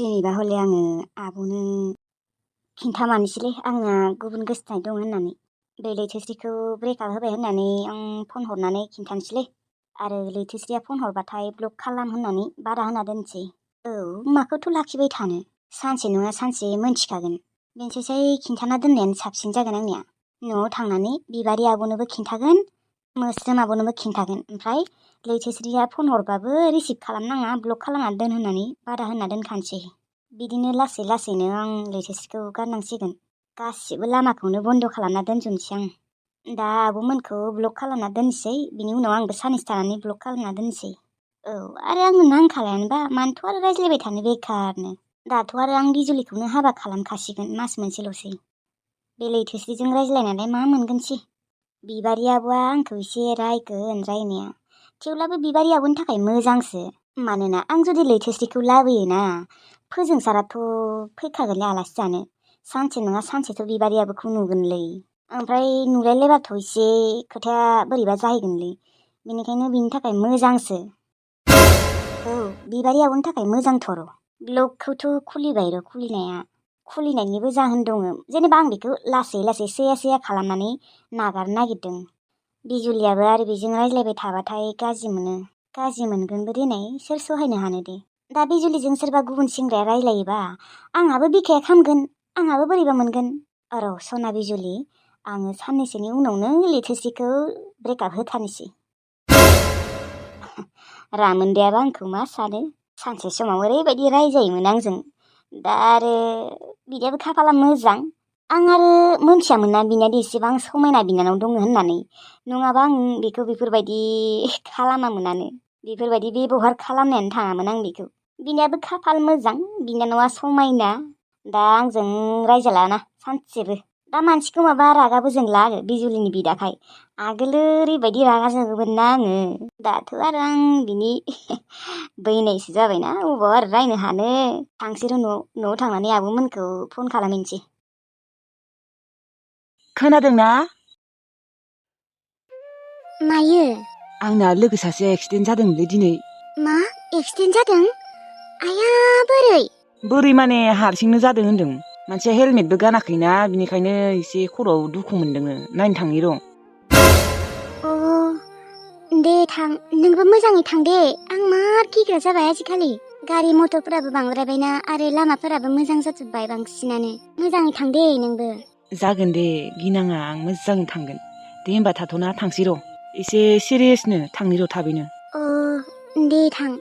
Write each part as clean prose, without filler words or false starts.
दिनैबा हले आङो आब'नो खिन्थामानोसैलै आंना गुबुन गोसोथोनाय दं होननानै। बे लैथोस्रिखौ ब्रेकआप होबाय होननानै आं फन हरनानै खिन्थानोसैलै। आरो लैथोस्रिया फन हरबाथाय ब्लक खालाम होननानै बादा होना दोनसै। औ माखौथ' लाखिबाय थानो, सानसे नङा सानसे मोनथिखागोन। बेनिसाय खिन्थाना दोननायानो साबसिन जागोन आंनिया। न'आव थांनानै बिबारि आब'नोबो खिन्थागोन, मोस्रोम आब'नोबो खिन्थागोन। ओमफ्राय लैथोस्रिया फन हरबाबो रिसिभ खालामनाङा, ब्लक खालामना दोन होननानै बादा होना दोनखानोसै। बिदिनो लासै लासैनो आं लैथोस्रिखौ गारनांसिगोन। गासिबो लामाखौनो बन्द' खालामना दोनजोबनोसै आं। दा आब'मोनखौ ब्लक खालामना दोनसै, बिनि उनाव आंबो साननैसो थानानै ब्लक खालामना दोनसै। औ आरो आंनो नांखालायानोबा मानोथ' आरो रायज्लायबाय थानो बेखारनो। दाथ' आरो आं बिजुलिखौनो हाबा खालामखासिगोन, मास मोनसेल'सै। बे लैथोस्रिजों रायज्लायनानै मा मोनगोनसै। बिबारि आब'आ आंखौ एसे रायगोन रायनाया, थेवब्लाबो बिबारि आब'नि थाखाय मोजांसो। मानोना आं जुदि लैथोस्रिखौ लाबोयोना, फोजोंसाराथ' फैखागोनलै आलासि जानो। सानसे नङा सानसेथ' बिबारि आब'खौ नुगोनलै। ओमफ्राय नुलायलायबाथ' एसे खोथाया बोरैबा जाहैगोनलै। बेनिखायनो बिनि थाखाय मोजांसो। औ बिबारि आब'नि थाखाय मोजांथ'र'। ब्लगखौथ' खुलिबाय र' खुलिनायनिबो जाहोन दङ। जेनेबा आं बेखौ लासै लासै सैया खालामनानै नागारनो नागिरदों। बिजुलियाबो आरो बेजों रायज्लायबाय थाबाथाय गाज्रि मोनो। गाज्रि मोनगोनबो देनाय, सोर सहायनो हानो दे। दा बिजुलिजों सोरबा गुबुन सेंग्राया रायज्लायोबा आंहाबो बिखाया खामगोन, आंहाबो बोरैबा मोनगोन। र' सना बिजुलि, आङो साननैसोनि उनावनो लैथोस्रिखौ ब्रेकआप होथारनोसै। रामोनदायाबो आंखौ मा सानो, सानसे समाव ओरैबायदि रायजायोमोन आंजों। दा आरो बिनियाबो खाफाला मोजां। आं आरो मोनथियामोन ना बिनियादि एसेबां समायना बिनानाव दङ होननानै। नङाबा आं बेखौ बेफोरबायदि खालामामोनानो, बेफोरबायदि बेबहार खालामनायानो थाङामोन आं बेखौ। बिनियाबो खाफाल मोजां, बिनानावा समायना। दा आंजों रायजालाना सानसेबो। दा मानसिखौ माबा रागाबो जोंला आरो बिजुलिनि बिदाखाय। आगोलो ओरैबायदि रागा जोङोमोन ना आङो। दाथ' आरो आं बिनि बैनायसो जाबायना, अबाव आरो रायनो हानो। थांसै र' न'आव थांनानै आब'मोनखौ फन खालामहैनोसै। खोनादोंना? मायो? आंना लोगो सासे एक्सिडेन्ट जादोंलै दिनै। मा एक्सिडेन्ट जादों? आया बोरै? बोरै माने हारसिंनो जादों होन्दों। मानसिया हेलमेटबो गानाखैना, बिनिखायनो एसे खर'आव दुखु मोनदोंनो। नायनो थांनि र'। अ दे थां, नोंबो मोजाङै थां दे। आं मार गिग्रा जाबाय आजिखालि। गारि मथरफोराबो बांद्रायबायना, आरो लामाफोराबो मोजां जाजोब्बाय बांसिनानो। मोजाङै थां दे नोंबो। जागोन दे, गिनाङा, आं मोजाङै थांगोन। दे होमबा थाथ'ना थांसै र'। एसे सिरियासनो, थांनि र' थाबैनो। दे थां।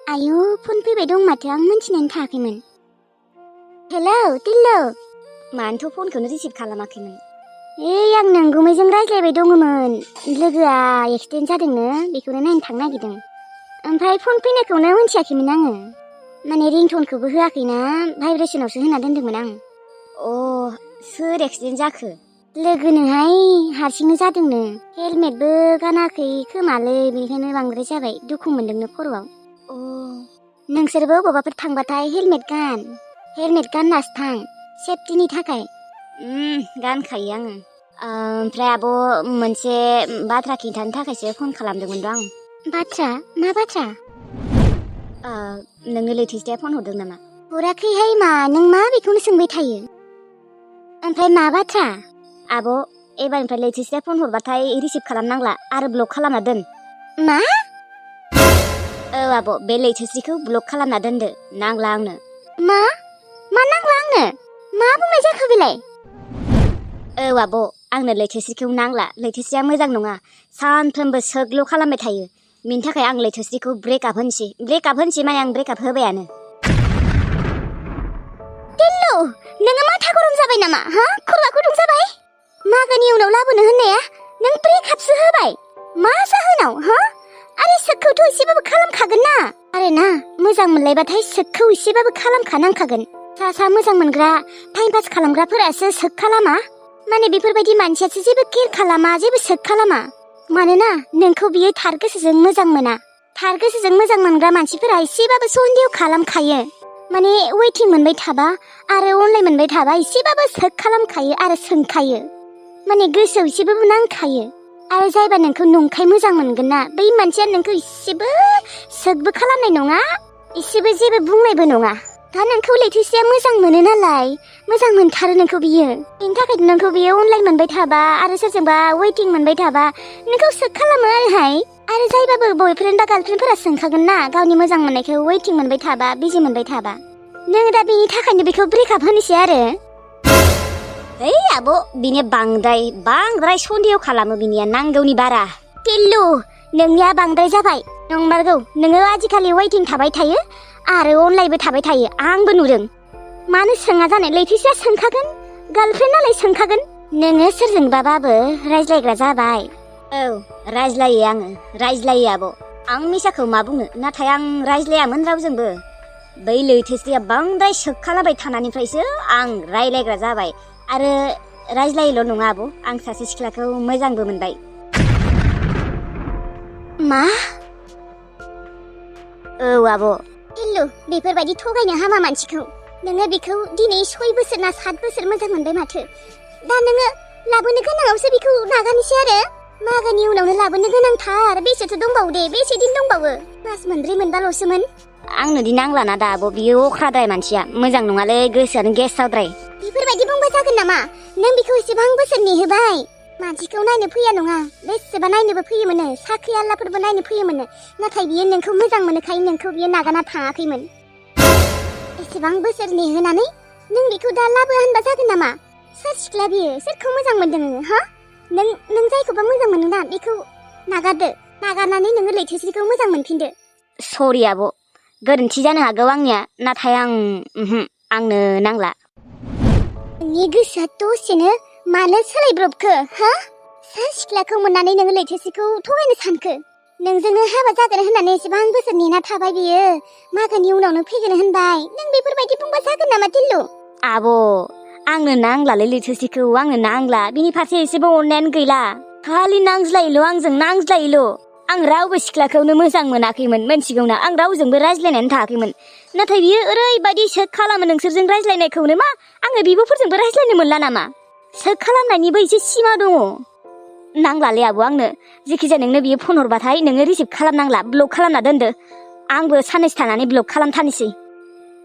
आयु फन फैबाय दं माथो, आं मोनथिनानै थायाखैमोन। हेलौ टिल्लु, मानोथ' फनखौनो रिसिभ खालामाखैमोन? आं नोंगुमैजों रायज्लायबाय दङमोन। लोगोआ एक्सिडेन्ट जादोंनो, बेखौनो नायनो थांनो नागिरदों। ओमफ्राय फन फैनायखौनो मोनथियाखैमोन आङो। माने रिंटनखौबो होआखैना, भाइब्रेसनावसो होना दोनदोंमोन आं। सोर एक्सिडेन्ट जाखो? लोगोनोहाय, हारसिंनो जादोंनो। हेलमेटबो गानाखै खोमालै, बेनिखायनो बांद्राय जाबाय, दुखु मोनदोंनो खर'आव। नोंसोरबो बबावबाफोर थांबाथाय हेलमेट गाननासो थां, सेफटिनि थाखाय। गानखायो आङो। ओमफ्राय आब' मोनसे बाथ्रा खिन्थानो थाखायसो फन खालामदोंमोन आं। बाथ्रा? मा बाथ्रा? नोंनो लैथोस्रिया फन हरदों नामा? हराखैहाय मा, नों मा बेखौनो सोंबाय थायो? ओमफ्राय मा बाथ्रा? आब' एबारनिफ्राय लैथोस्रिया फन हरबाथाय रिसिभ खालामनांला, आरो ब्लक खालामना दोन। मा? औ आब', बे लैथोस्रिखौ ब्लक खालामना दोनदो, नांला आंनो। मा नांला आंनो? मा बुंनाय जाखो बेलाय? औ आब', आंनो लैथोस्रिखौ नांला। लैथोस्रिया मोजां नङा, सानफ्रोमबो सोगल' खालामबाय थायो। बिनि थाखाय आं लैथोस्रिखौ ब्रेकआप होनोसै माने आं ब्रेकआप होबायानो। टिल्लु, नोङो माथा गरम जाबाय नामा? खर'आ गुदुं जाबाय? मागोनि उनाव लाबोनो होननाया नों ब्रेकआपसो होबाय? मा जाहोनाव? आरे सोगखौथ' एसेबाबो खालामखागोन ना। आरे ना, मोजां मोनलायबाथाय सोगखौ एसेबाबो खालामखानांखागोन। सा मोजां मोनग्रा, टाइम पास खालामग्राफोरासो सोग खालामा। माने बेफोरबायदि मानसियासो जेबो केयार खालामा, जेबो सोग खालामा। मानोना नोंखौ बियो थार गोसोजों मोजां मोना। थार गोसोजों मोजां मोनग्रा मानसिफोरा एसेबाबो सन्देह खालामखायो। माने वेटिं मोनबाय थाबा आरो अनलाइन मोनबाय थाबा एसेबाबो सोग खालामखायो आरो सोंखायो। माने गोसोआव एसेबाबो नांखायो। आरो जायबा नोंखौ नंखाय मोजां मोनगोन ना बै मानसिया नोंखौ इसेबो सोगबो खालामनाय नङा, इसेबो जेबो बुंनायबो नङा। दा नोंखौ लैथोसेया मोजां मोनो नालाय, मोजां मोनथारो नोंखौ बियो। बेनि थाखायनो नोंखौ बियो अनलाइन मोनबाय थाबा आरो सोरजोंबा वेटिं मोनबाय थाबा नोंखौ सोग खालामो आरोहाय। आरो जायबाबो बयफ्रेन्ड बा गार्लफ्रेन्डफोरा सोंखागोन ना गावनि मोजां मोननायखौ वेटिं मोनबाय थाबा, बिजि मोनबाय थाबा। नों दा बेनि थाखायनो बेखौ ब्रेकआप होनोसै आरो। ओइ आब' बिनि बांद्राय सन्देह खालामो, बिनिया नांगौनि बारा। टिल्लु नोंनिया बांद्राय जाबाय। नंमारगौ, नोङो आजिखालि वेटिं थाबाय थायो आरो अनलाइनबो थाबाय थायो, आंबो नुदों। मानो सोङा जानो, लैथोसेया सोंखागोन, गार्लफ्रेन्ड नालाय सोंखागोन। नोङो सोरजोंबाबो रायज्लायग्रा जाबाय। औ रायज्लायो, आङो रायज्लायो आब'। आं मिसाखौ मा बुंनो, नाथाय आं रायज्लायामोन रावजोंबो। बै लैथोसेया बांद्राय सोगखालाबाय थानायनिफ्रायसो आं रायज्लायग्रा जाबाय। आरो रायज्लायोल' नङा आब', आं सासे सिख्लाखौ मोजांबो मोनबाय। मा? औ आब'। टिल्लु बेफोरबायदि थगायनो हामा मानसिखौ। नोङो बेखौ दिनै 6 बोसोर ना 7 बोसोर मोजां मोनबाय माथो। दा नोङो लाबोनो गोनाङावसो बेखौ नागारनोसै आरो। मागोनि उनावनो लाबोनो गोनांथार। बेसेथो दंबावो दे, बेसे दिन दंबावो? मास मोनब्रै मोनबाल'सोमोन। आंनो दि नांलाना दा आब', बियो अख्राद्राय मानसिया, मोजां नङालै, गोसोआनो गेसावद्राय। बेफोरबायदि बुंबा जागोन नामा? नों बेखौ एसेबां बोसोर नेहोबाय। मानसिखौ नायनो फैया नङा, बेसेबा नायनोबो फैयोमोन, साख्रि आलाफोरबो नायनो फैयोमोन। नाथाय बियो नोंखौ मोजां मोनोखाय नोंखौ बियो नागारना थाङाखैमोन। एसेबां बोसोर नेहोनानै नों बेखौ दा लाबो होनबा जागोन नामा? सोर सिख्ला बियो? सोरखौ मोजां मोनदों नोङो, हा? नों जायखौबा मोजां मोनो ना बेखौ नागारदो। नागारनानै नोङो लैथोस्रिखौ मोजां मोनफिनदो। सरि आब', गोरोन्थि जानो हागौ आंनिया, नाथाय आंनो नांला। नोंनि गोसोआ दसेनो मानो सोलायब्रबखो, हा? सोर सिख्लाखौ मोननानै नोङो लैथोस्रिखौ थगायनो सानखो? नोंजोंनो हाबा जागोन होननानै एसेबां बोसोर नेना थाबाय बियो, मागोनि उनावनो फैगोन होनबाय। नों बेफोरबायदि बुंबा जागोन नामा टिल्लु? आब' आंनो नांलालै लैथोस्रिखौ, आंनो नांला। बिनि फारसे एसेबो अननायानो गैला। खालि नांज्लायोल' आंजों, नांज्लायोल'। आं रावबो सिख्लाखौनो मोजां मोनाखैमोन, मोनथिगौना? आं रावजोंबो रायज्लायनानै थायाखैमोन। नाथाय बियो ओरैबायदि सोग खालामो नोंसोरजों रायज्लायनायखौनो। मा आङो बिब'फोरजोंबो रायज्लायनो मोनला नामा? सोग खालामनायनिबो एसे सिमा दङ। नांलालै आब' आंनो। जेखिजाया नोंनो बियो फन हरबाथाय नोङो रिसिभ खालामनांला, ब्लक खालामना दोनदो। आंबो साननैसो थानानै ब्लक खालामथारनोसै।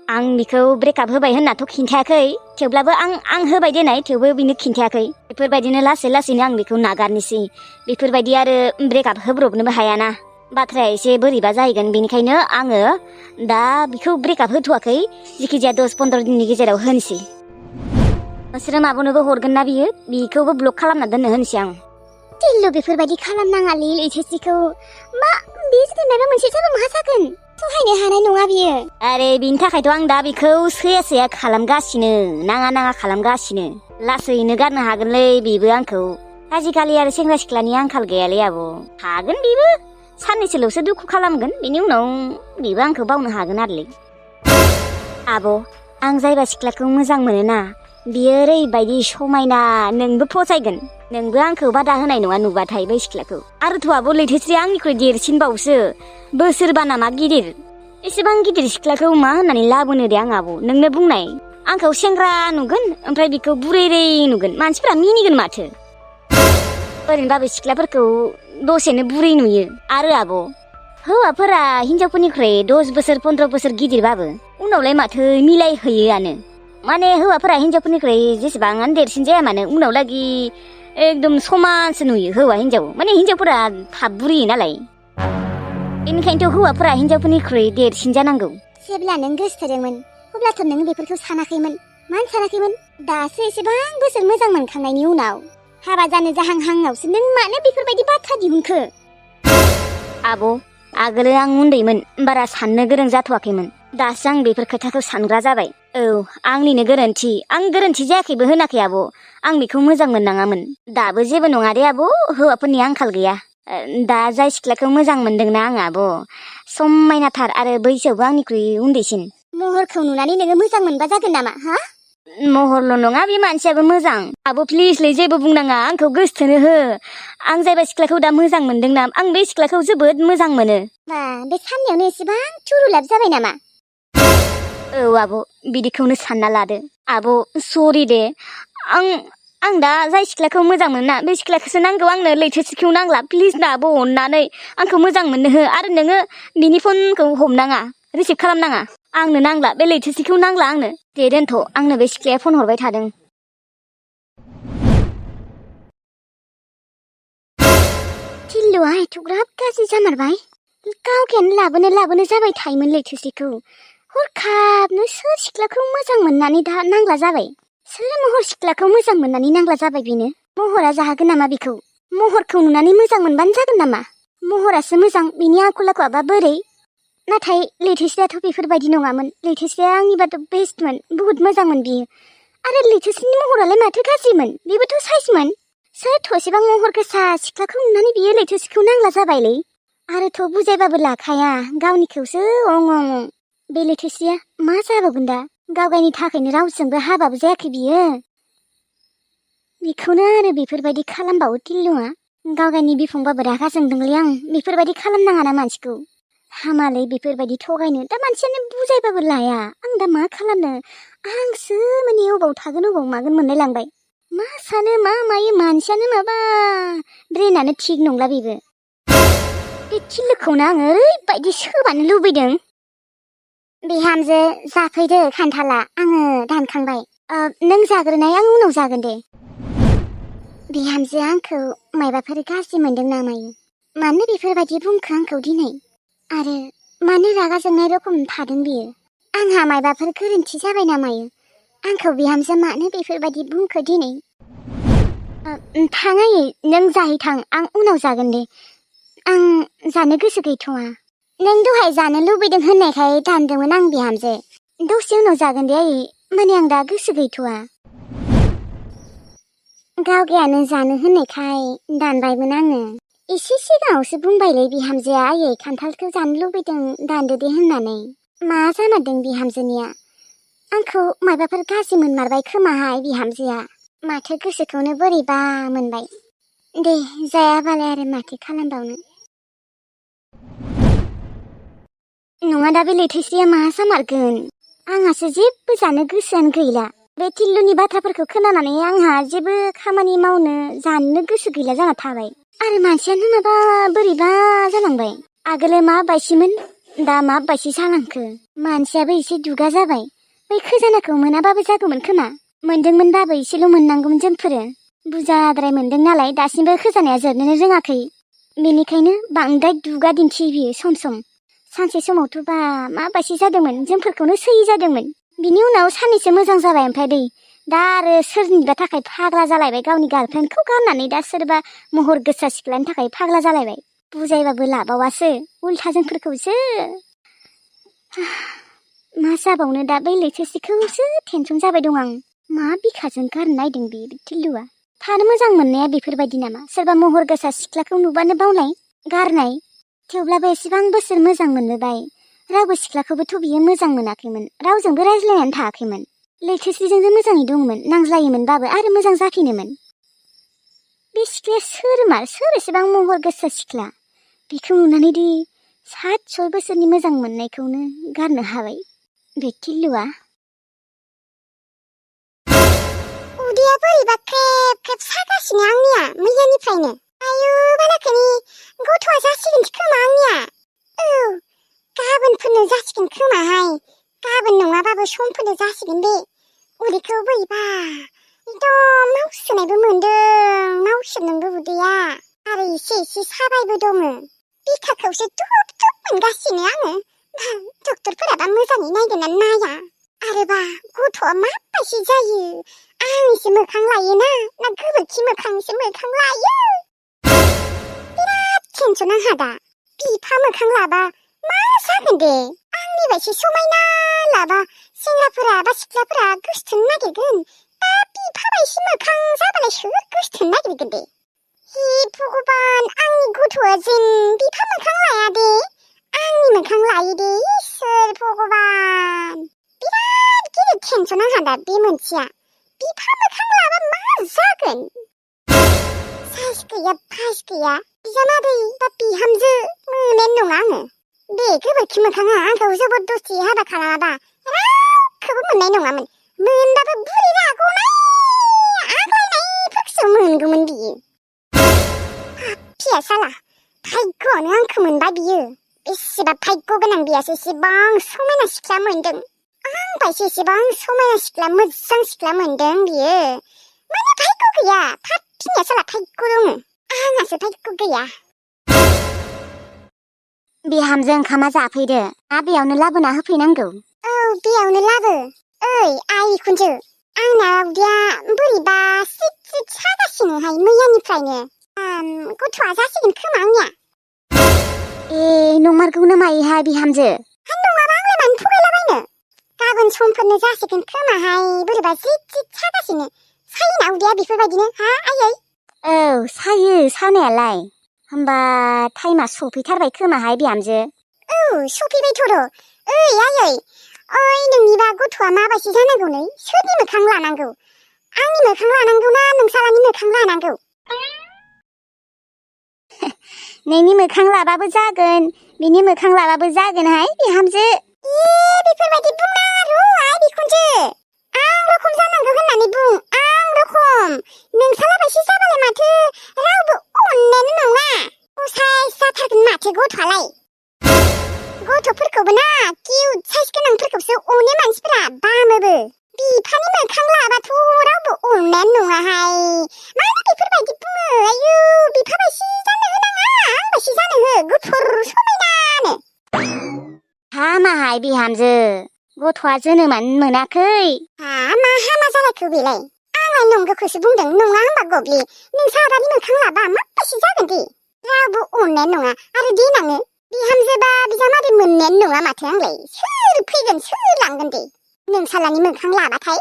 आं बिखौ ब्रेकआप होबाय होननाथ' खिन्थायाखै, थेवब्लाबो आं होबाय देनाय, थेवबो बिनो खिन्थायाखै। बेफोरबायदिनो लासैनो आं बेखौ नागारनोसै। बेफोरबायदि आरो ब्रेकआप होब्रबनोबो हायाना, बाथ्राया एसे बोरैबा जाहैगोन। बेनिखायनो आङो दा बिखौ ब्रेकआप होथ'वाखै, जेखिजाया 10-15 दिननि गेजेराव होनोसै। नोंसोरो माबानोबो हरगोन ना बियो, बिखौबो ब्लक खालामना दोननो होनोसै आं। टिल्लु बेफोरबायदि खालामनाङालै लैथोस्रिखौ। मा बे जुदि माबा मोनसे जाबा मा जागोन? सहायनो हानाय नङा बियो। आरे बिनि थाखायथ' आं दा बेखौ सैया खालामगासिनो, नाङा खालामगासिनो। लासैनो गारनो हागोनलै बेबो आंखौ। आजिखालि आरो सेंग्रा सिख्लानि आंखाल गैयालै आब'। हागोन बेबो, साननैसोल'सो दुखु खालामगोन, बेनि उनाव बेबो आंखौ बावनो हागोन आरोलै। आब' आं जायबा सिख्लाखौ मोजां मोनोना, बियो ओरैबायदि समायना, नोंबो फसायगोन। नोंबो आंखौ बादा होनाय नङा नुबाथाय बै सिख्लाखौ। आरोथ' आब' लैथोस्रिया आंनिख्रुइ देरसिनबावसो, बोसोरबा नामा गिदिर। एसेबां गिदिर सिख्लाखौ मा होननानै लाबोनो दे आं आब', नोंनो बुंनाय। आंखौ सेंग्रा नुगोन, ओमफ्राय बिखौ बुरैरै नुगोन, मानसिफ्रा मिनिगोन माथो। ओरैनोबाबो सिख्लाफोरखौ दसेनो बुरै नुयो। आरो आब' हौवाफोरा हिनजावफोरनिख्रुइ 10 बोसोर 15 बोसोर गिदिरबाबो उनावलाय माथो मिलायहैयोआनो। माने हौवाफोरा हिनजावफोरनिख्रुइ जेसेबाङानो देरसिन जाया मानो उनावलागि एकदम समानसो नुयो हौवा हिनजाव। माने हिनजावफोरा थाब बुरियो नालाय, बेनिखायनोथ' हौवाफोरा हिनजावफोरनिख्रुइ देरसिन जानांगौ। जेब्ला नों गोसोथोदोंमोन अब्लाथ' नों बेफोरखौ सानाखैमोन। मानो सानाखैमोन? दासो एसेबां बोसोर मोजां मोनखांनायनि उनाव हाबा जानो जाहांहांआवसो नों मानो बेफोरबायदि बाथ्रा दिहुनखो? आब' आगोलो आं उन्दैमोन, बारा साननो गोरों जाथ'वाखैमोन। दासो आं बेफोर खोथाखौ सानग्रा जाबाय। औ आंनिनो गोरोन्थि। आं गोरोन्थि जायाखैबो होनाखै आब', आं बेखौ मोजां मोननाङामोन। दाबो जेबो नङा दे आब', हौवाफोरनि आंखाल गैया। दा जाय सिख्लाखौ मोजां मोनदोंना आं आब', समायनाथार आरो बैसोआवबो आंनिख्रुइ उन्दैसिन। महरखौ नुनानै नोङो मोजां मोनबा जागोन नामा, हा? महरल' नङा, बे मानसियाबो मोजां। आब' प्लिजलै जेबो बुंनाङा, आंखौ गोसोथोनो हो। आं जायबा सिख्लाखौ दा मोजां मोनदोंना, आं बे सिख्लाखौ जोबोद मोजां मोनो। बा बे साननायावनो एसेबां थुरुलाब जाबाय नामा? औ आब' बिदिखौनो सानना लादो। आब' सरि दे, आं दा जाय सिख्लाखौ मोजां मोना बे सिख्लाखौसो नांगौ आंनो लैथोसिखौ नांला प्लिज ना आब' अननानै आंखौ मोजां मोननो हो आरो नोङो बिनि फनखौ हमनाङा रिसिभ खालामनाङा आंनो नांला बे लैथोसिखौ नांला आंनो दे दोनथ' आंनो बे सिख्लाया फन हरबाय थादों थिल्लुआ एथ'ग्राब गाज्रि जामारबाय गावखेन लाबोनो जाबाय थायोमोन लैथोसिखौ हरखाबनो सोर सिख्लाखौ मोजां मोननानै दा नांला जाबाय सोर महर सिख्लाखौ मोजां मोननानै नांला जाबाय बेनो महरा जाहागोन नामा बेखौ महरखौ नुनानै मोजां मोनबानो जागोन नामा महरासो मोजां बिनि आखल आखुआबा बोरै नाथाय लैथोसियाथ' बेफोरबायदि नङामोन लैथोसिया आंनिबाथ' बेस्टमोन बुहुत मोजांमोन बियो आरो लैथोसिनि महरालाय माथो गाज्रिमोन बेबोथ' साइसमोन सोर थ'सेबां महर गोसा सिख्लाखौ नुनानै बियो लैथोसिखौ नांला जाबायलै आरोथ' बुजायबाबो लाखाया गावनिखौसो अं बे लैथोसिया मा जाबावगोन दा गावगायनि थाखायनो रावजोंबो हाबाबो जायाखै बियो बेखौनो आरो बेफोरबायदि खालामबावो टिल्लुआ गावगायनि बिफंबाबो रागा जोंदोंलै आं बेफोरबायदि खालामनाङाना मानसिखौ हामालै बेफोरबायदि थगायनो दा मानसियानो बुजायबाबो लाया आं दा मा खालामनो आंसो माने अबाव थागोन अबाव मागोन मोनलाय लांबाय मा सानो मा मायो मानसियानो माबा ब्रेनानो थिग नंला बेबो बे टिल्लुखौनो आं ओरैबायदि सोबानो लुबैदों बिहामजो जाफैदो खान्थाला आङो दानखांबाय नों जाग्रोनाय आं उनाव जागोन दे बिहामजोआ आंखौ मायबाफोर गाज्रि मोनदों नामायो मानो बेफोरबायदि बुंखो आंखौ दिनै आरो मानो रागा जोंनाय रखम थादों बियो आंहा मायबाफोर गोरोन्थि जाबाय नामायो आंखौ बिहामजो मानो बेफोरबायदि बुंखो दिनै थाङायै नों जाहैथां आं उनाव जागोन दे आं जानो गोसो गैथ'वा नों दहाय जानो लुबैदों होननायखाय दानदोंमोन आं बिहामजो दसे उनाव जागोन दे आयै माने आं दा गोसो गैथ'वा गावगायानो जानो होननायखाय दानबायमोन आङो एसे सिगाङावसो बुंबायलै बिहामजोआ आयै खान्थालखौ जानो लुबैदों दानदो दे होननानै मा जामारदों बिहामजोनिया आंखौ मायबाफोर गाज्रि मोनमारबाय खोमाहाय बिहामजोआ माथो गोसोखौनो बोरैबा मोनबाय दे जायाबालाय आरो माथो खालामबावनो नङा दा बे लैथोसिया मा जामारगोन आंहासो जेबो जानो गोसोआनो गैला बे टिल्लुनि बाथ्राफोरखौ खोनानानै आंहा जेबो खामानि मावनो जानो गोसो गैला जाना थाबाय आरो मानसियानो माबा बोरैबा जालांबाय आगोलो माबायसिमोन दा माबायसि जालांखो मानसियाबो एसे दुगा जाबाय बै खोजानाखौ मोनाबाबो जागौमोन खोमा मोनदोंमोनबाबो एसेल' मोननांगौमोन जोंफोरो बुरजाद्राय मोनदों नालाय दासिमबो खोजानाया जोबनोनो रोङाखै बेनिखायनो बांद्राय दुगा दिन्थियो बियो सम सम सानसे समावथ' बा माबायसि जादोंमोन जोंफोरखौनो सैयै जादोंमोन बिनि उनाव साननैसो मोजां जाबाय ओमफ्राय दा आरो सोरनिबा थाखाय फाग्ला जालायबाय गावनि गार्लफ्रेन्डखौ गारनानै दा सोरबा महर गोसा सिख्लानि थाखाय फाग्ला जालायबाय बुजायबाबो लाबावासो उल्था जोंफोरखौसो मा जाबावनो दा बै लैथोसिखौसो टेनसन जाबाय दं आं मा बिखाजों गारनो नायदों बे टिल्लुआ थानो मोजां मोननाया बेफोरबायदि नामा सोरबा महर गोसा सिख्लाखौ नुबानो बावनाय गारनाय थेवब्लाबो एसेबां बोसोर मोजां मोनबोबाय रावबो सिख्लाखौबोथ' बियो मोजां मोनाखैमोन रावजोंबो रायज्लायनानै थायाखैमोन लैथोसिजोंसो मोजाङै दंमोन नांज्लायोमोनबाबो आरो मोजां जाफिनोमोन बे सिख्लाया सोर एसेबां महर गोसा सिख्ला बेखौ नुनानै दि 7-6 बोसोरनि मोजां मोननायखौनो गारनो हाबाय बे टिल्लुआ उदैया बोरैबा ख्रेब ख्रेब सागासिनो आंनिया मैयानिफ्रायनो आयु बालाखोनि गथ'आ जासिगोनसो खोमा आंनिया गाबोनफोरनो जासिगोन खोमाहाय गाबोन नङाबाबो समफोरनो जासिगोन बे उदैखौ बोरैबा एकदम मावसोनायबो मोनदों मावसोमनोबो उदैया आरो एसे साबायबो दङ बिखाखौसो धुप धुप मोनगासिनो आङो डक्टरफोराबा मोजाङै नायदोंना नाया आरोबा गथ'आ माबायदि जायो आंसो मोखां लायोना ना गोबोरखि मोखांसो मोखां लायो बिराद टेनसन आंहा दा बिफा मोखां लाबा मा जागोन दे आंनि बायदि समायना लाबा सेंग्राफोरा बा सिख्लाफोरा गोसथोनो नागिरगोन दा बिफा बायदि मोखां जाबालाय सोर गोसथोनो नागिरगोन दे हे भगबान आंनि गथ'आ जेन बिफा मोखां लाया दे आंनि मोखां लायो दे इसोर भगबान बिराद गिदिर टेनसन आंहा दा बे मोनसेया बिफा मोखां लाबा मा जागोन साइस गैया फाइस गैया बिजामादै बा बिहामजो मोननायानो नङा आङो बे गोबोरखि मोखाङा आंखौ जबरदस्ति हाबा खालामाबा रावखौबो मोननाय नङामोन मोनबाबो बुरि रागनाय आग्लायनाय गोसो मोनगौमोन बियो। फिया साला भाग्यआवनो आंखौ मोनबाय बियो। बेसेबा भाग्य गोनां बियासो एसेबां समायना सिख्ला मोनदों। आंबायसो एसेबां समायना सिख्ला मोजां सिख्ला मोनदों बियो। माने भाग्य गैया। फिनाया साला भाग्य दङ। आंहासो भाग्य गैया। बिहामजो ओंखामा जाफैदो। बेयावनो लाबोना होफैनांगौ। औ बेयावनो लाबो। ओइ आइ बिखुनजो आंना उदैया बोरैबा सिट सागासिनोहाय मैयानिफ्रायनो। गथ'आ जासिगोन खोमा आंनिया। नंमारगौनो मायोहाय बिहामजो? नङाबा आंलाय मानो थगायलाबायनो? गाबोन समफोरनो जासिगोन खोमाहाय बोरैबा जिट सागासिनो। सायोना उदैया बेफोरबायदिनो हा आयै? औ सायो सानायालाय। होमबा टाइमा सफैथारबाय खोमाहाय बिहामजो? औ सफैबायथ' र'। ओइ आयै ओइ नोंनिबा गथ'आ माबायदि जानांगौनै? सोरनि मोखां लानांगौ? आंनि मोखां लानांगौ ना नोंसालानि मोखां लानांगौ? नोंनि मोखां लाबाबो जागोन बिनि मोखां लाबाबो जागोनहाय बिहामजो। बेफोरबायदि बुंनाङा र' आइ बिखुनजो। आं रखम जानांगौ होननानै बुं। आं रखम। नोंसालाबायसो जाबालाय माथो रावबो अननायानो नङा। असाइस जाथारगोन माथो गथ'आलाय। गथ'फोरखौबो ना किउट साइज गोनांफोरखौसो अनो मानसिफोरा बामोबो। बिफानि मोखां लाबाथ' रावबो अननायानो नङाहाय। मानो बेफोरबायदि बुङो? आयु बिफाबायसि जानो होनाङा आंबायसि जानो हो गुफुर समायनानो। हामाहाय बिहामजो गथ'आ जोनोमानो मोनाखै। मा हामा जालायखो बेलाय? आंलाय नंगौखौसो बुंदों नङा होनबा गब्लि? नोंसा आदानि मोखां लाबा माबायसि जागोन दे? रावबो अननायानो नङा आरो देनाङो बिहामजोबा बिजामादै मोननायानो नङा माथो आंलाय। सोर फैगोन सोर लांगोन दे नोंसालानि मोखां लाबाथाय?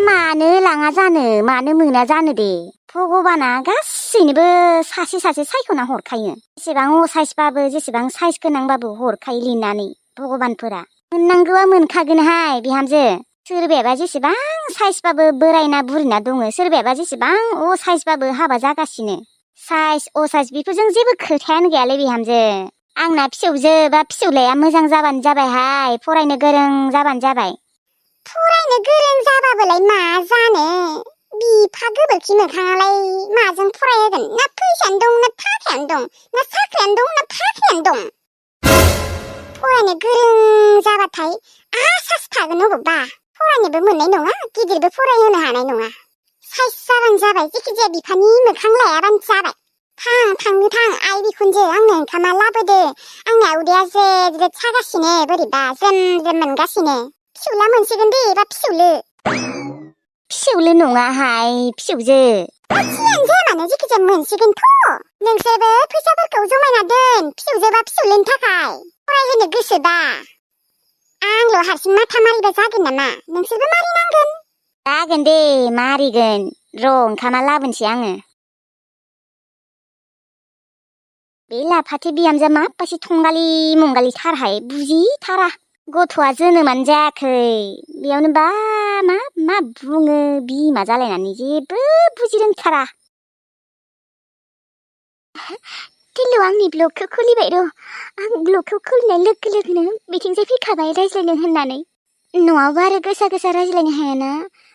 मानो लाङा जानो मानो मोना जानो दे? भगबाना गासैनोबो सासे सायख'ना हरखायो। जेसेबां असाइसबाबो जेसेबां साइज गोनांबाबो हरखायो लिरनानै भगबानफोरा। मोननांगौआ मोनखागोनहाय बिहामजो। सोरबायाबा जेसेबां साइजबाबो बोरायना बुरिना दङ, सोरबायाबा जेसेबां असाइसबाबो हाबा जागासिनो। साइज असाइज बेफोरजों जेबो खोथायानो गैयालै बिहामजो। आंना फिसौजो बा फिसौलाया मोजां जाबानो जाबायहाय, फरायनो गोरों जाबानो जाबाय। फरायनो गोरों जाबाबोलाय मा जानो? बिफा गोबोरखि मोखाङालाय माजों फरायहोगोन? ना फैसायानो दं ना थाखायानो दं ना साख्रियानो दं ना फाख्रियानो दं? फरायनो गोरों जाबाथाय आसासो थागोन अबावबा। फरायनोबो मोननाय नङा गिदिरबो फरायहोनो हानाय नङा। साइज जाबानो जाबाय जेखिजाया बिफानि मोखां लायाबानो जाबाय। थांनो थां आइ बिखुनजो आंनो ओंखामा लाबोदो। आंना उदैया जेद सागासिनो बोरैबा जेम मोनगासिनो। फिसौला मोनसिगोन दे एबा फिसौलो। फिसौलो नङाहाय फिसौजो। जियानो जाया मानो जेखिजाया मोनसिगोनथ'। नोंसोरबो फैसाफोरखौ जमायना दोन फिसौजोबा फिसौलोनि थाखाय फरायहोनो गोसोबा। आंल' हारसिं माथा मारिबा जागोन नामा? नोंसोरबो मारिनांगोन। जागोन दे मारिगोन। र' ओंखामा लाबोनोसै आङो। बे लाफाथि बिहामजोआ माबायदि थंगालि मंगालि थारहाय बुजिथारा। गथ'आ जोनोमानो जायाखै बेयावनो मा बुङो बिमा जालायनानै जेबो बुजि रोंथारा। टिल्लु आंनि ब्लगखौ खुलिबाय र'। आं ब्लगखौ खुलिनाय लोगो लोगोनो बिथिंजाय फैखाबाय रायज्लायनो होननानै। न'आवबो आरो गोसा रायज्लायनो हायाना।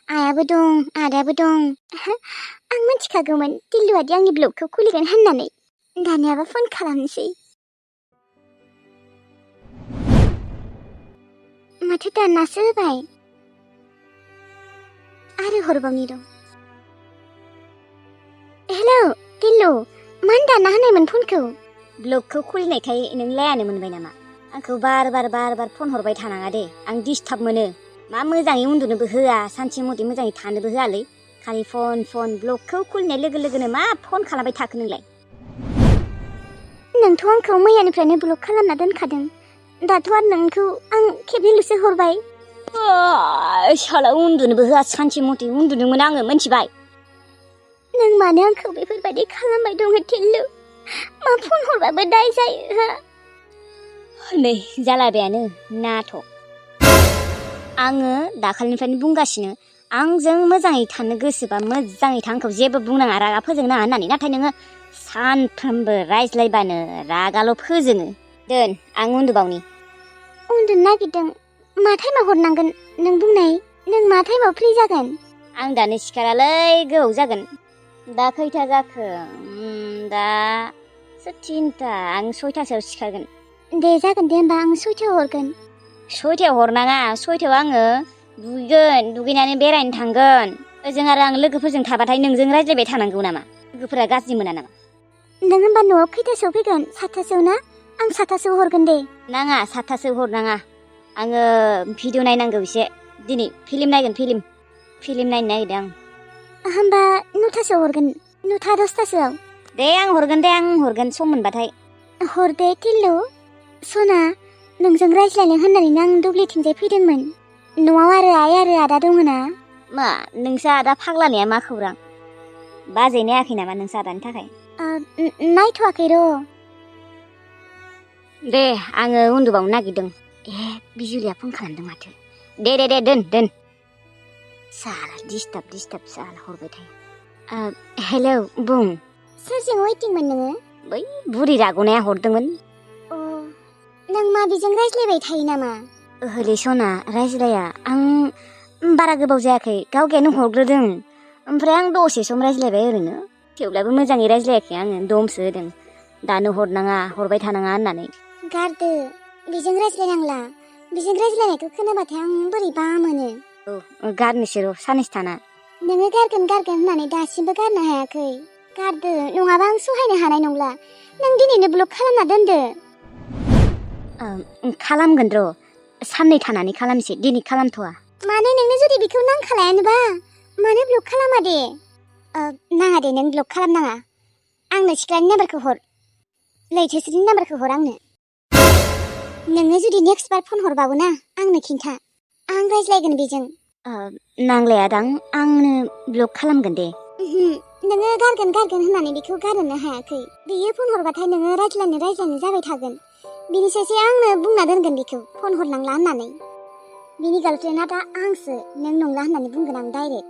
आयाबो दं आदायाबो दं। आं मिथिखागौमोन टिल्लुआदि आंनि ब्लगखौ खुलिगोन होननानै। दानियाबा फन खालामनोसै। माथो दाननासो होबाय। आरो हरबावनि र'। हेलौ टिल्लु मानो दानना होनायमोन फनखौ? ब्लगखौ खुलिनायखाय नों लायानो मोनबाय नामा? आंखौ बार बार फन हरबाय थानाङा दे। आं डिस्टार्ब मोनो। मा मोजाङै उन्दुनोबो होआ, सानसे मथे मोजाङै थानोबो होआलै। खालि फन ब्लगखौ खुलिनाय लोगो लोगोनो मा फन खालामबाय थाखो नोंलाय? नोंथ' आंखौ मैयानिफ्रायनो ब्लक खालामना दोनखादों। दाथ' आरो नोंखौ आं खेबनैल'सो हरबाय। साला उन्दुनोबो होआ, सानसे मथे उन्दुनो मोना आङो मिथिबाय। नों मानो आंखौ बेफोरबायदि खालामबाय दङ टिल्लु? मा फन हरबाबो दाय जायो। नै जालाबायानो नाटक। आङो दाखालिनिफ्रायनो बुंगासिनो आंजों मोजाङै थानो गोसोबा मोजाङै था, आंखौ जेबो बुंनाङा रागा फोजोंनाङा होननानै। नाथाय नोङो सानफ्रोमबो रायज्लायबानो रागाल' फोजोङो। दोन आं उन्दुबावनि। उन्दुनो नागिरदों। मा टाइमाव हरनांगोन नों बुंनाय? नों मा टाइमाव फ्रि जागोन? आं दानो सिखारालै गोबाव जागोन। दा खैथा जाखो? दा 3टा। आं 6टासोआव सिखारगोन। दे जागोन दे होमबा आं 6टायाव हरगोन। 6टायाव हरनाङा, 6टायाव आङो दुगैगोन, दुगैनानै बेरायनो थांगोन। ओजों आरो आं लोगोफोरजों थाबाथाय नोंजों रायज्लायबाय थानांगौ नामा? लोगोफोरा गाज्रि मोना नामा? नों होमबा न'आव खैटासोआव फैगोन? 7टासोआव ना? आं 7टासोआव हरगोन दे। नाङा 7टासोआव हरनाङा। आङो भिडिअ नायनांगौ एसे। दिनै फिल्म नायगोन, फिल्म नायनो नागिरदों आं। होमबा 9टासोआव हरगोन। 9टा 10टासोआव। दे आं हरगोन सम मोनबाथाय। हर दे टिल्लु। सना, नोंजों रायज्लायनो होननानैनो आं दुब्लिथिंजाय फैदोंमोन। न'आव आरो आइ आरो आदा दङ ना? मा नोंसा आदा फाग्लानिया मा खौरां? बाजै नायाखै नामा नोंसा आदानि थाखाय? नायथ'वाखै र'। दे आङो उन्दुबावनो नागिरदों। बिजुलिया फन खालामदों माथो। दे दोन। साला डिस्टार्ब साला हरबाय थायो। हेलौ बुं। सोरजों वेटिंमोन नोङो? बै बुरि राग'नाया हरदोंमोन। नों माबिजों रायज्लायबाय थायो नामा? ओहोलै सना, रायज्लाया। आं बारा गोबाव जायाखै, गावगायानो हरग्रोदों। ओमफ्राय आं दसे सम रायज्लायबाय ओरैनो। थेवब्लाबो मोजाङै रायज्लायाखै आङो, दमसो होदों। दानो हरनाङा, हरबाय थानाङा होननानै। गारदो, बेजों रायज्लायनांला। बेजों रायज्लायनायखौ खोनाबाथाय आं बोरैबा मोनो। गारनोसै र' साननैसो थाना। नोङो गारगोन होननानै दासिमबो गारनो हायाखै। गारदो, नङाबा आं सहायनो हानाय नंला। नों दिनैनो ब्लक खालामना दोनदो। खालामगोन र'। साननै थानानै खालामसै, दिनै खालामथ'वा। मानो नोंनो जुदि बेखौ नांखालायानोबा मानो ब्लक खालामा दे? नाङा दे, नों ब्लक खालामनाङा। आंनो सिख्लानि नाम्बारखौ हर। लैथोस्रिनि नाम्बारखौ हर आंनो। नोङो जुदि नेक्स्ट बार फन हरबावो ना, आंनो खिन्था। आं रायज्लायगोन बेजों। नांलायादां, आंनो ब्लक खालामगोन दे। नोङो गारगोन होननानै बेखौ गारनो हायाखै। बेयो फन हरबाथाय नोङो रायज्लायनो जाबाय थागोन। बिनिसायसो आंनो बुंना दोनगोन बेखौ फन हरनांला होननानै। बिनि गार्लफ्रेन्डआ दा आंसो, नों नंला होननानै बुंगोन आं डाइरेक्ट।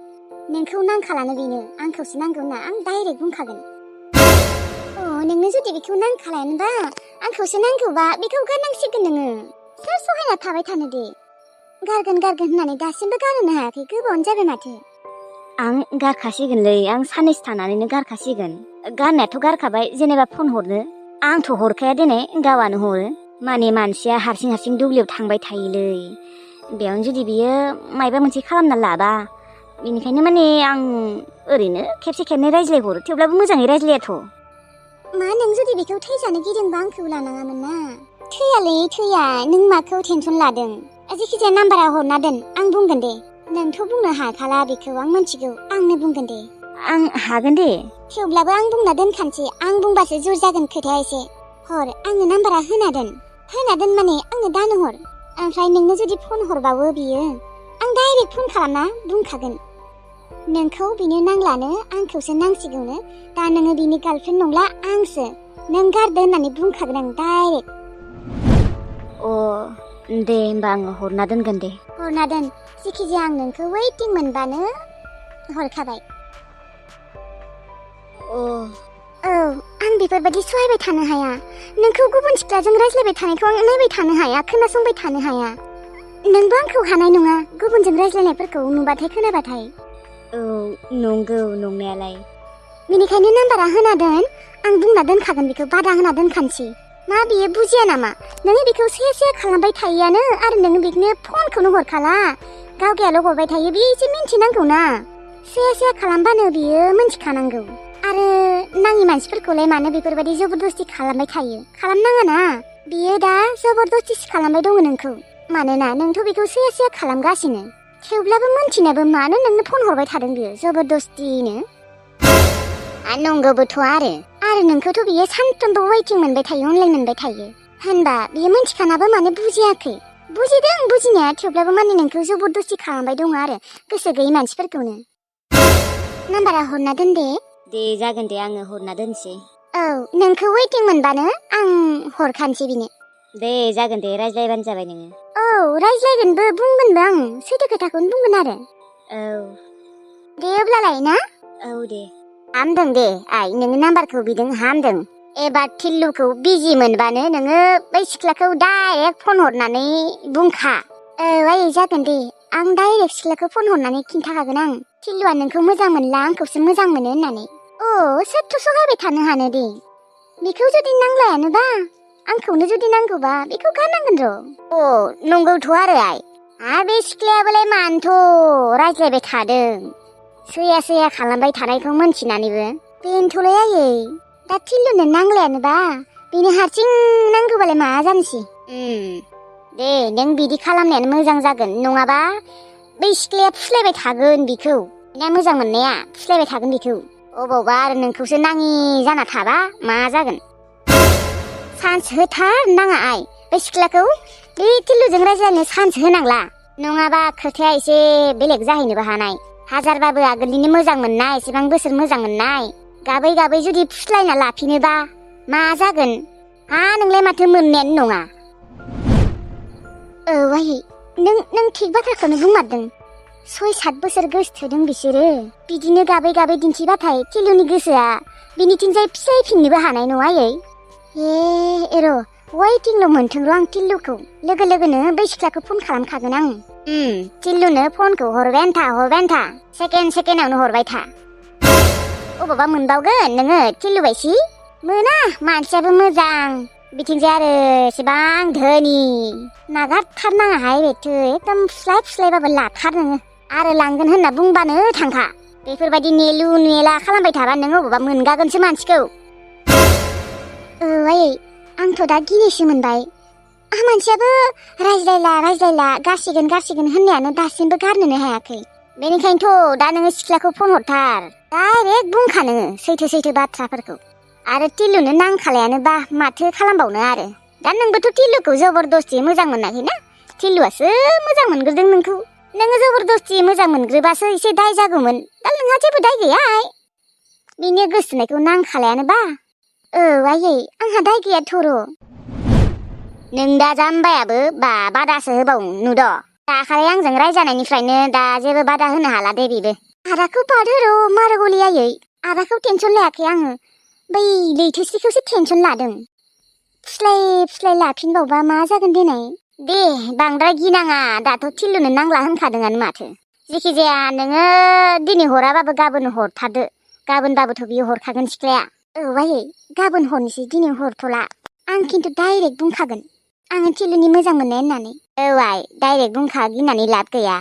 नोंखौ नांखालानो बेनो, आंखौसो नांगौ होनना आं डाइरेक्ट बुंखागोन। नोंनो जुदि बेखौ नांखालायानोबा, आंखौसो नांगौबा बेखौ गारनांसिगोन नोङो। सोर सहायना थाबाय थानो दे? गारगोन होननानै दासिमबो गारनो हायाखै, गोबावानो जाबाय माथो। आं गारखासिगोनलै, आं साननैसो थानानैनो गारखासिगोन। गारनायाथ' गारखाबाय, जेनेबा फन हरनो। आंथ' हरखाया देनै, गावआनो हरो। माने मानसिया हारसिं दुब्लियाव थांबाय थायोलै। बेयावनो जुदि बियो मायबा मोनसे खालामना लाबा, बेनिखायनो माने आं ओरैनो खेबसे खेबनै रायज्लायहरो, थेवब्लाबो मोजाङै रायज्लायाथ'। मा नों जुदि बेखौ थैजानो गिदोंबा आंखौ लानाङामोन ना। थैया, नों माखौ टेनसन लादों? जेखिजाया नाम्बारा हरना दोन, आं बुंगोन दे। नोंथ' बुंनो हाखाला बेखौ, आं मिथिगौ। आंनो बुंगोन दे। आं हागोन दे। थेवब्लाबो आं बुंना दोनखानोसै, आं बुंबासो जुर जागोन खोथाया एसे। हर, आंनो नाम्बारा होना दोन माने आंनो दानो हर। ओमफ्राय नोंनो जुदि फन हरबावो बियो, आं डाइरेक्ट फन खालामना बुंखागोन। नोंखौ बिनो नांलानो, आंखौसो नांसिगौनो। दा नोङो बिनि गार्लफ्रेन्ड नंला, आंसो। नों गारदो होननानै बुंखागोन आं डाइरेक्ट। दे होमबा आङो हरना दोनगोन दे। हरना दोन, जेखिजाया आं नोंखौ वेटिं मोनबानो हरखाबाय। आं बेफोरबायदि सहायबाय थानो हाया। नोंखौ गुबुन सिख्लाजों रायज्लायबाय थानायखौ आं नायबाय थानो हाया, खोनासंबाय थानो हाया। नोंबो आंखौ हानाय नङा, गुबुनजों रायज्लायनायफोरखौ नुबाथाय खोनाबाथाय। नंगौ नंनायालाय। बेनिखायनो नाम्बारा होना दोन, आं बुंना दोनखागोन बेखौ, बादा होना दोनखानोसै। मा बियो बुजिया नामा? नोङो बेखौ से खालामबाय थायोआनो, आरो नोङो बेखौनो फनखौनो हरखाला। गावगायाल' हरबाय थायो, बे एसे मिन्थिनांगौ ना। से खालामबानो बियो मिन्थिखानांगौ। आरो नाङि मानसिफोरखौलाय मानो बेफोरबायदि जबरदस्ति खालामबाय थायो? खालामनाङा ना। बियो दा जबरदस्तिसो खालामबाय दङ नोंखौ। मानोना नोंथ' बेखौ से खालामगासिनो। थेवब्लाबो मिन्थिनाबो मानो नोंनो फन हरबाय थादों बियो जबरदस्तिनो? नंगौबोथ' आरो नोंखौथ' बियो सानफ्रोमबो वेटिं मोनबाय थायो, अनलाइन मोनबाय थायो। होनबा बियो मिन्थिखानाबो मानो बुजियाखै? बुजिदों बुजिनाया, थेवब्लाबो माने नोंखौ जबरदस्ति खालामबाय दङ आरो, गोसो गैयै मानसिफोरखौनो। नाम्बारा हरना दोन दे। दे जागोन दे, आङो हरना दोनसै। नोंखौ वेटिं मोनबानो आं हरखानोसै बिनो। दे जागोन दे, रायज्लायबानो जाबाय नोङो। रायज्लायगोनबो, बुंगोनबो आं, सैथो खोथाखौनो बुंगोन आरो। दे अब्लालाय ना? दे। हामदों दे आइ, नोङो नाम्बारखौ बिदों हामदों। एबार टिल्लुखौ बिजि मोनबानो नोङो बै सिख्लाखौ डाइरेक्ट फन हरनानै बुंखा। आइ जागोन दे, आं डाइरेक्ट सिख्लाखौ फन हरनानै खिन्थाखागोन आं। थिलुआ नोंखौ मोजां मोनला आंखौसो मोजां मोनो होननानै। सोरथ' सहायबाय थानो हानो दे। बेखौ जुदि नांलायानोबा, आंखौनो जुदि नांगौबा बेखौ गारनांगोन र'। नंगौथ' आरो आइ। बे सिख्लायाबोलाय मानोथ' रायज्लायबाय थादों। सैया खालामबाय थानायखौ मोनथिनानैबो। बेनोथ'लाय आयै, दा थिलुनो नांलायानोबा बेनो हारसिं नांगौबालाय मा जानोसै। दे नों बिदि खालामनायानो मोजां जागोन, नङाबा बै सिख्लाया फुस्लायबाय थागोन बिखौ। ना मोजां मोननाया फुस्लायबाय थागोन बिखौ। अबावबा आरो नोंखौसो नाङि जाना थाबा मा जागोन। चान्स होथार नाङा आइ, बे सिख्लाखौ बे थिलुजों रायज्लायनो चान्स होनांला। नङाबा खोथाया एसे बेलेग जाहैनोबो हानाय। हाजारबाबो आगोलनिनो मोजां मोननाय, एसेबां बोसोर मोजां मोननाय, गाबै जुदि फुस्लायना लाफिनोबा मा जागोन? नोंलाय माथो मोननायानो नङा। आयै, नों थिग बाथ्राखौनो बुंमारदों। 6-7 बोसोर गोसथोदों बिसोरो। बिदिनो गाबै दिन्थिबाथाय थिलुनि गोसोआ बिनिथिंजाय फिसायफिननोबो हानाय नङा आयै। र' वेटिंल' मोनथोंल' आं थिलुखौ। लोगोनो बै सिख्लाखौ फन खालामखागोन आं। थिलुनो फनखौ हरबायानो था। सेकेन्डआवनो हरबाय था। अबावबा मोनबावगोन नोङो थिलु बायसि? मोना, मानसियाबो मोजां। बिथिंजाय आरो एसेबां धोनि। नागारथारनाङाहाय बेथो, एकदम फुस्लायबाबो लाथार नोङो। आरो लांगोन होनना बुंबानो थांखा। बेफोरबायदि नेलु नेला खालामबाय थाबा नों अबावबा मोनगागोनसो मानसिखौ। आयै, आंथ' दा गिनोसो मोनबाय। मानसियाबो रायज्लायला गारसिगोन होननायानो दासिमबो गारनोनो हायाखै। बेनिखायनोथ' दा नोङो सिख्लाखौ फन हरथार। डाइरेक्ट बुंखा नोङो सैथो बाथ्राफोरखौ। आरो थिलुनो नांखालायानोबा माथो खालामबावनो आरो। दा नोंबोथ' थिलुखौ जबरदस्ति मोजां मोनाखैना? थिलुआसो मोजां मोनग्रोदों नोंखौ। नोङो जबरदस्ति मोजां मोनग्रोबासो एसे दाय जागौमोन। दा नोंहा जेबो दाय गैया। बिनि गोसोथोनायखौ नांखालायानोबा। आयै, आंहा दाय गैयाथ' र'। नों दा जाम्बायाबो बादासो होबावो नुद'। दाखालि आंजों रायजानायनिफ्रायनो दा जेबो बादा होनो हाला दे बेबो। आदाखौ बादो र' मारग'लि आयै। आदाखौ टेनसन लायाखै आङो। बै लैथोस्रिखौसो टेनसन लादों। फुस्लाय लाफिनबावबा मा जागोन देनाय? दे बांद्राय गिनाङा, दाथ' थिलुनो नांला होनखादोंआनो माथो। जेखिजाया नोङो दिनै हराबाबो गाबोन हरथारदो। गाबोनबाबोथ' बियो हरखागोन सिख्लाया। आयै, गाबोन हरनोसै, दिनै हरथ'ला। आं खिन्थु डाइरेक्ट बुंखागोन, आङो थिलुनि मोजां मोननाय होननानै। आइ, डाइरेक्ट बुंखा, गिनानै लाब गैया।